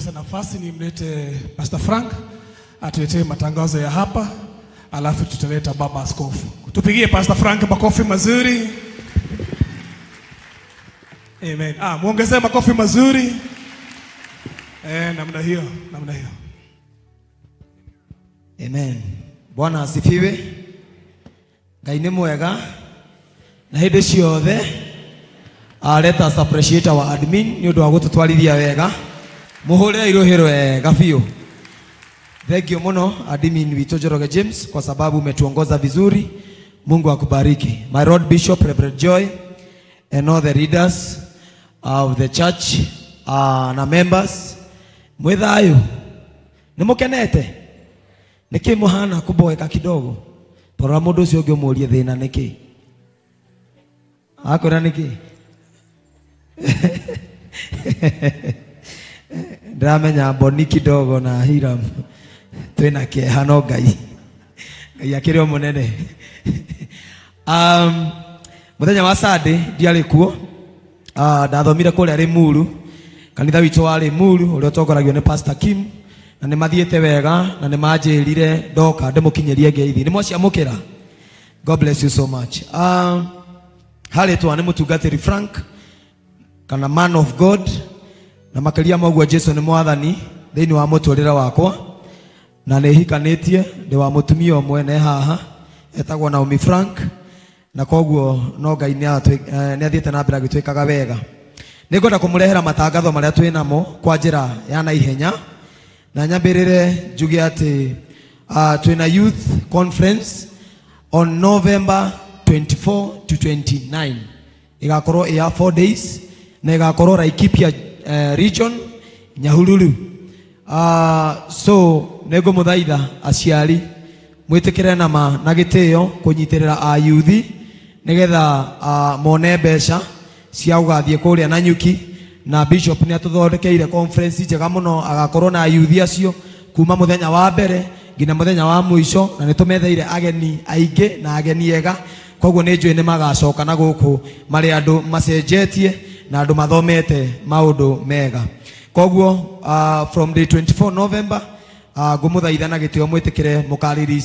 Nipate nafasi nimlete Pastor Frank atuletee matangazo ya hapa, alafu tutaleta baba askofu. Tupigie Pastor Frank makofi mazuri. Amen. Muongezee makofi mazuri. Namna hiyo, namna hiyo. Amen. Bwana asifiwe. Ngai nĩ mwega na hĩndĩ ciothe. Let us appreciate our admin nĩ ũndũ wa gũtũtwarithia wega. Muhũrĩre irũhĩ wega biũ. Thank you muno admin witũ Njoroge James kwa sababu umetuongoza vizuri. Mungu akubariki. My Lord Bishop Reverend Joy and all the leaders of the church na members, mwĩ thayũ? Nĩ mũkenete? Nĩkĩ mũhana kũboeka kidogo? Torora mũndũ ũcio ũngĩ ũmũrie thĩna nĩkĩ? Akwĩra nĩkĩ? Ndĩramenya Boni kidogo na Hiram twĩna kĩeha no Ngai. Ngai akĩrĩ o mũnene. Mũthenya wa Sunday ndiarĩ kuo. Ndathomire kũrĩa Limuru, kanitha witũ wa Limuru ũrĩa ũtongoragio nĩ Pastor Kim, na nĩ mathiĩte wega na nĩ manjĩrire ndoka ndĩmũkinyĩrie ngeithi. Nĩ mwaciamũkĩra? God bless you so much. Harĩtwa nĩ mũtungatĩri Frank kana man of God, na makĩria ma ũguo Jesu nĩ mwathani thĩinĩ wa mũtũrĩre wakwa, na nĩ hikanĩtie, ndĩ wa mũtumia ũmwe ne haha etagwo Naomi Frank, na koguo no Ngai nĩ athiĩte na mbere agĩtwĩkaga wega. Nĩngwenda kũmũrehera matangatho marĩa twĩ namo kwa njĩra ya naihenya, na nyambĩrĩre njuge atĩ twĩna youth conference on November 24 to 29. Igakorwo ya 4 days na igakorwo Laikipia region Nyahururu. So nĩngũmũthaitha aciari mwĩtĩkĩre nama na gĩtĩo kũnyitĩrĩra ayuthi nĩgetha mone mbeca cia gũgathiĩ kũrĩa Nanyuki, na Bishop nĩ atũthondekeire conference njega mũno, agakorwo na ayuthi acio kuma mũthenya wa mbere nginya mũthenya wa mũico, na nĩtũmetheire ageni aingĩ na ageni ega. Koguo nĩ njũĩ nĩ magacoka na gũkũ marĩ andũ macenjetie na andũ mathomete maũndũ mega. Koguo from day 24 November ngũmũthaitha na gĩtĩo mwĩtĩkĩre mũkarĩri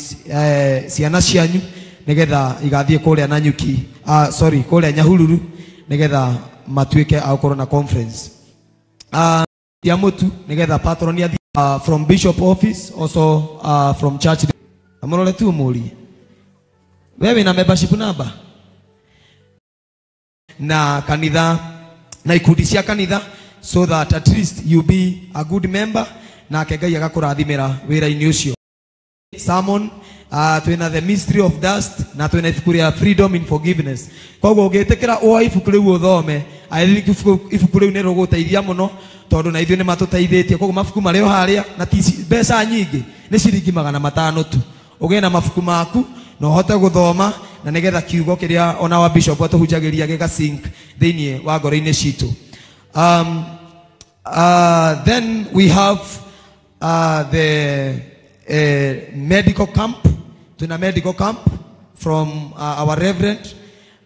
ciana cianyu nĩgetha igathiĩ kũrĩa Nanyuki, sorry, kũrĩa Nyahururu nĩgetha matuĩke a gũkorwo na conference ya mũtu nĩgetha patron athiĩ from bishop office, also from church. Amũrore tu ũmũrie wewe wĩna membership number na kanitha na ikundi cia kanitha, so that at least you be a good member, nake Ngai agakũrathimĩra wĩra-inĩ ũcio. Sermon twĩna the mystery of dust na twĩna ibuku rĩa freedom in forgiveness. Koguo ũngĩtĩkĩra oa ibuku rĩu ũthome, I think ibuku rĩu nĩ rĩgũgũteithia mũno tondũ na ithuĩ nĩ matũteithĩtie. Koguo mabuku marĩ o harĩa na ti mbeca nyingĩ, nĩ ciringi 500 tu. Ũgĩe na mabuku maku na ũhote gũthoma, na nĩgetha kiugo kĩrĩa ona wa bishop atũhunjagĩria gĩga sink thĩinĩ wa ngoro-inĩ citũ. Then we have the medical camp. Tuna medical camp from our reverend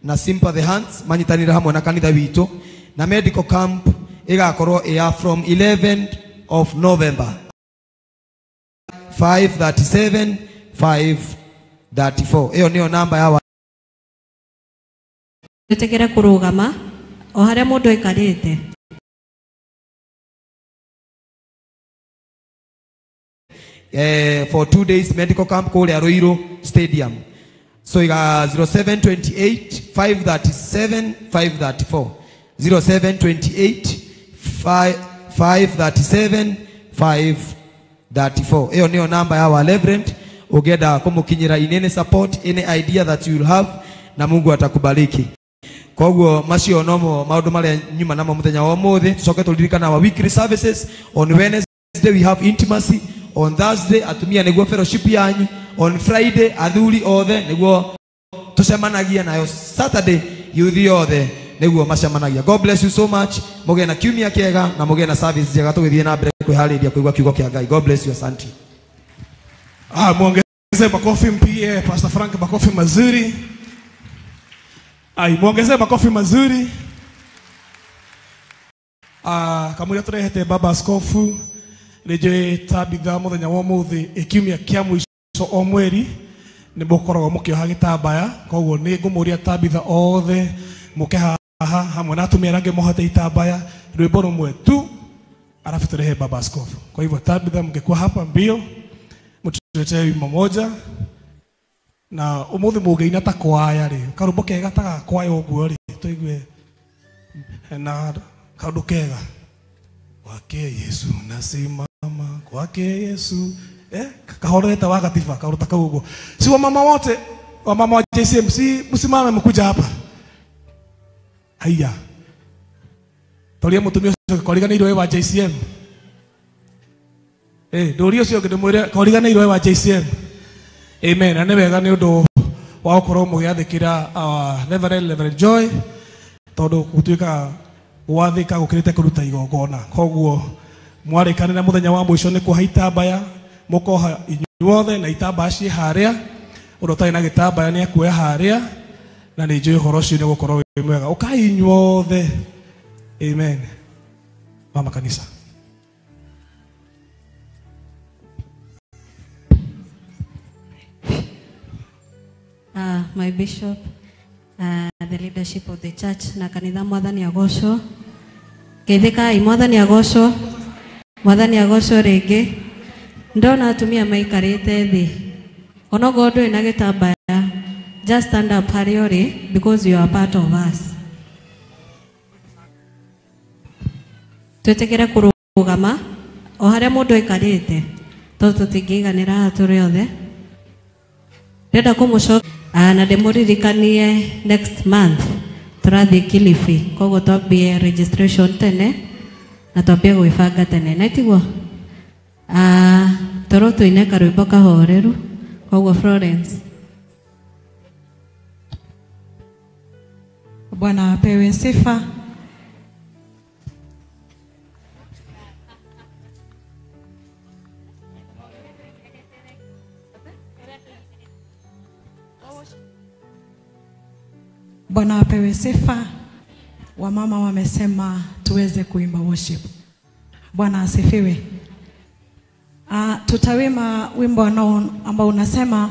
na Sympathy Hands manyitanira hamwe na kanitha witũ, na medical camp igakorwo ya from 11th of November 537 534. Iyo niyo namba ya Twĩtĩkĩre kũrũgama o harĩa mũndũ aikarĩte. For 2 days medical camp kũrĩa Ruiru Stadium. So iga 0728 537 534. 0728 537 534. Iyo niyo namba ya wa reverend. Ũngĩenda kũmũkinyĩra in any support, any idea that you will have, na Mungu atakubariki. Koguo macio nomo maũndũ marĩa nyuma namo mũthenya wa ũmũthĩ. Tucoke tũririkana our weekly services. On Wednesday we have intimacy. On Thursday atumia nĩguo fellowship yanyu. On Friday athuri othe nĩguo tucemanagia, nayo Saturday youth othe nĩguo macemanagia. God bless you so much. Mũgĩe na kiumia kĩega na mũgĩe na service njega, tũgĩthiĩ na mbere kwĩharĩria kũigua kiugo kĩa Ngai. God bless you, asante. Muongeze makofi, mpigie Pastor Frank makofi mazuri. Muongeze makofi mazuri. Kamũira tũrehete baba askofu Nĩnjũĩ Tabitha mũthenya wa ũmũthĩ ĩkiumia kĩa mũico o mweri nĩ mũkoragwo mũkĩoha gĩtambaya, koguo nĩ ngũmũria Tabitha othe mũke haha hamwe na atumia arĩa angĩ mohote itambaya rwĩmbo rũmwe tu, alafu turehe baba askofu. Kwa hivyo Tabitha, mngekuwa hapa mbio mtuletee wimbo moja na umuthi mũngĩina ta kwaya rĩ, karũmbo kega ta ga kwaya ũguo rĩ, tũigue na kaũndũ kega. Kwake Yesu nasimama, kwake Yesu, kahorete wa gatiba kaũndũ ta kau ũguo. Si wamama wote, wamama wa JCMC msimame mkuja hapa. Haiya, toria mũtumia ũcio koriganĩirwo wa JCM. Ndũria ũcio ũngĩ ndĩmwĩre koriganĩirwo wa JCM. Amen. Na nĩ wega nĩ ũndũ wa gũkorwo mũgĩathĩkĩra Reverend Joy, tondũ gũtuĩkaga gwathĩka gũkĩrĩte kũruta igongona. Koguo mwarĩkanĩra mũthenya wa mũico nĩ kuoha itambaya, mũkoha inyuothe na itambaya ciĩ harĩa. Ũrĩa ũtarĩ na gĩtambaya nĩ akuoya harĩa, na nĩ njũĩ ũhoro ũcio nĩ ũgũkorwo wĩ mwega. Ũkai inyuothe. Amen. Mama kanisa. My bishop, the leadership of the church na kanitha mwathani agocwo. Geithĩkai mwathani agocwo, mwathani agocwo rĩngĩ. Ndona atumia maikarĩte thĩ, onokorwo ndũrĩ na gĩtambaya, just stand up harĩa ũrĩ because you are part of us. Twĩtĩkĩre kũrũgama o harĩa mũndũ aikarĩte, tondũ tũtingĩiganĩra haha tũrĩ othe. Ndĩrenda kũmũcokia na ndĩmũririkanie next month tũrathiĩ Kilifi, koguo twambie registration tene na twambie gwĩbanga tene, na tiguo? Toro tũine karwĩmbo kahoreru, koguo Florence. Bwana apewe sifa. Bwana apewe sifa. Wamama wamesema tuweze kuimba worship. Bwana asifiwe. Tutawima wimbo ambao unasema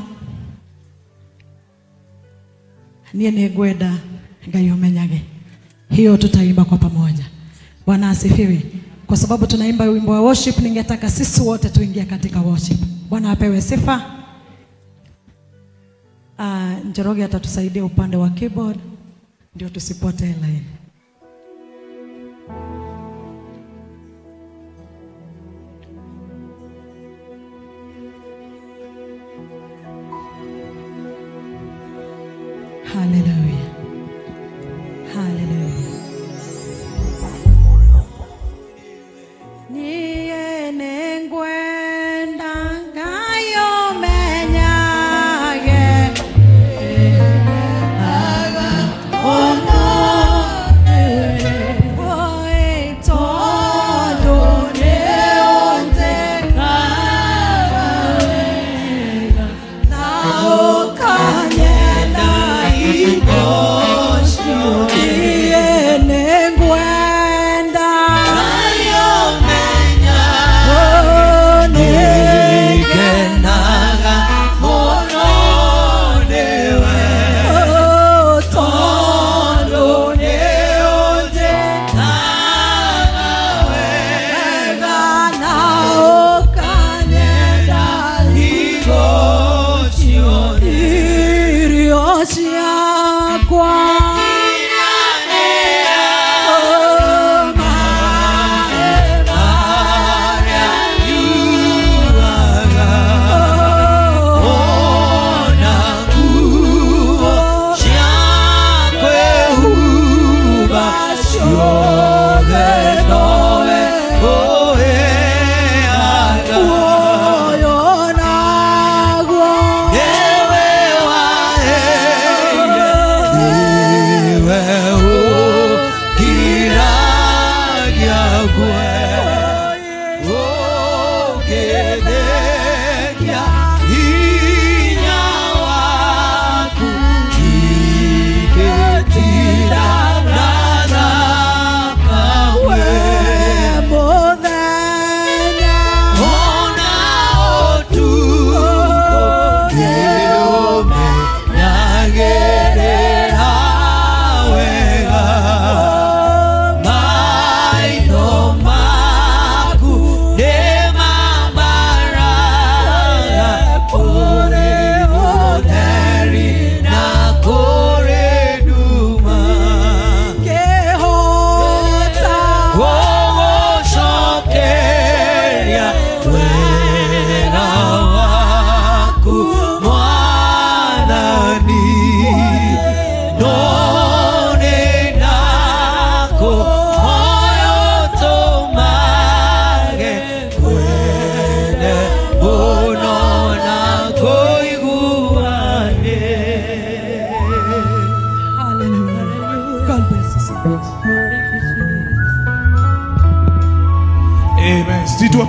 niĩ nĩngwenda Ngai umenyage. Hiyo tutaimba kwa pamoja. Bwana asifiwe. Kwa sababu tunaimba wimbo wa worship, ningetaka sisi wote tuingie katika worship. Bwana apewe sifa. Njoroge atatusaidia upande wa keyboard ndio tusipotee line. Hallelujah. Hallelujah. Niĩ nĩngwenda Ngai ũmenyage. Kanye na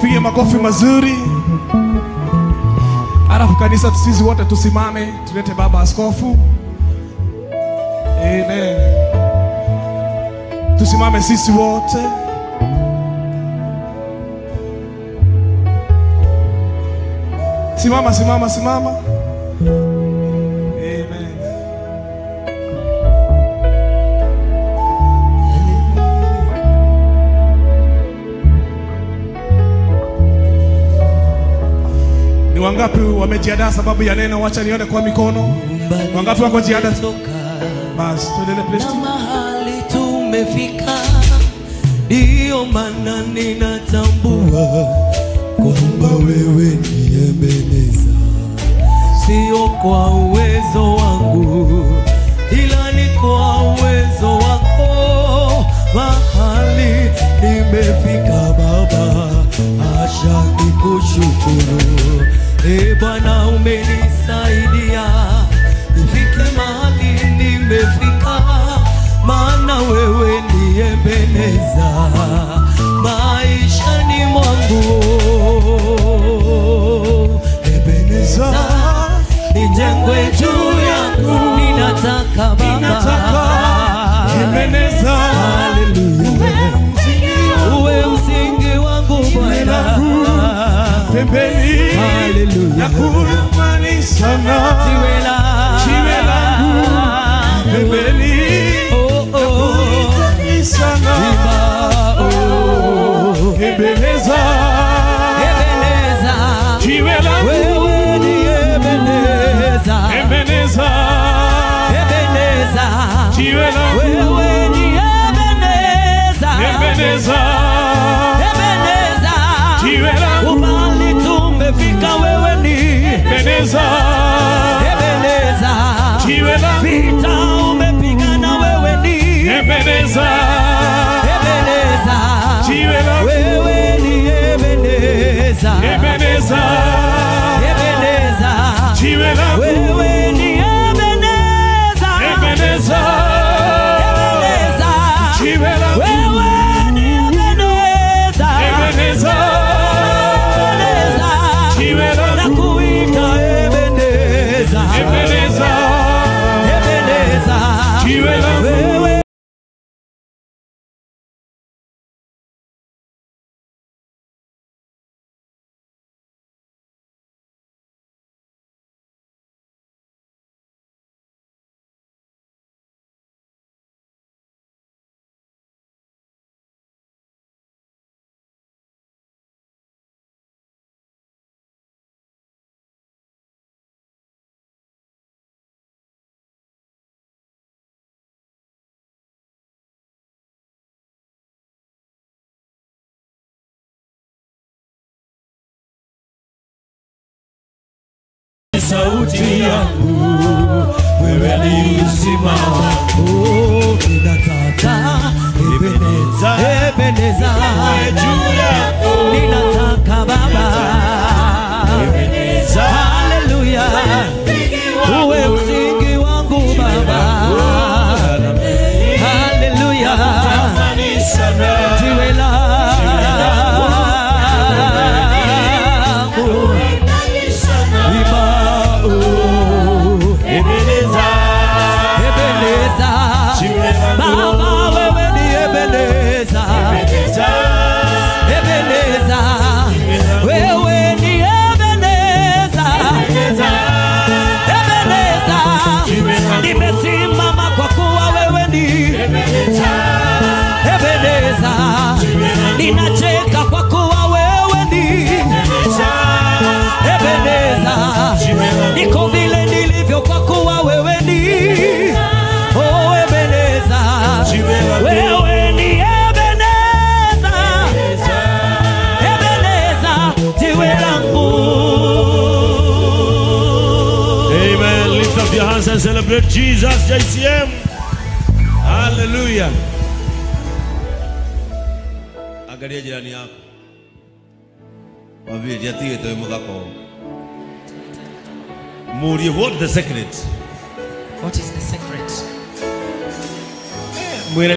Tupige makofi mazuri. Alafu kanisa sisi wote tusimame, tulete baba askofu. Amen. Tusimame sisi wote. Simama, simama, simama. Amen. Ni wangapi wamejiandaa sababu ya neno? Wacha nione kwa mikono. Wangapi wako jiandaa? Basi tuendelee please. Na mahali tumefika, ndio maana ninatambua kwamba wewe ni Ebeneza, sio kwa uwezo wangu, ila ni kwa uwezo wako. Mahali nimefika Baba, acha nikushukuru. E Bwana, umenisaidia nifike mahali nimefika, maana wewe ni Ebeneza maishani mwangu. Ebeneza, nijengwe juu yangu, ninataka Baba, Ebeneza, haleluya, uwe msingi wangu Bwana, pembeni, haleluya, nakutamani sana, jiwe langu pembeni, nakutamani sana, Ebeneza, Ebeneza, jiwe langu, wewe ni Ebeneza, Ebeneza, Ebeneza, jiwe langu, wewe ni Ebeneza, Ebeneza, Ebeneza, jiwe langu, umbali tumefika, wewe ni Ebeneza, Ebeneza, jiwe langu, vita umepigana, wewe ni Ebeneza, Ebeneza, jiwe langu, wewe ni Ebeneza, Ebeneza, Ebeneza, jiwe langu, wewe ni Ebeneza, Ebeneza, Ebeneza, jiwe langu, wewe ni Ebeneza, Ebeneza, Ebeneza, jiwe langu, nakuita Ebeneza, Ebeneza, Ebeneza, jiwe langu, wewe sauti yangu, wewe ni uzima wangu. Ninataka Ebeneza, Ebeneza, juu yako, ninataka Baba, Ebeneza, haleluya, uwe msingi wangu Baba, haleluya, natamani sana, jiwe langu, Ebeneza, Ebeneza, Baba wewe ni Ebeneza, Ebeneza, wewe ni Ebeneza, Ebeneza, nimesimama kwa kuwa wewe ni Ebeneza, ninacheka kwa kuwa wewe ni Ebeneza, niko vile nilivyo kwa kuwa wewe ni oh Ebeneza, wewe ni Ebeneza, Ebeneza, jiwe langu. Amen. Lift up your hands and celebrate Jesus, JCM. Hallelujah. Angalia jirani yako, mwambie ndiatigĩte wĩ mũthako. Mũrie, what is the secret? What is the secret? Mwĩre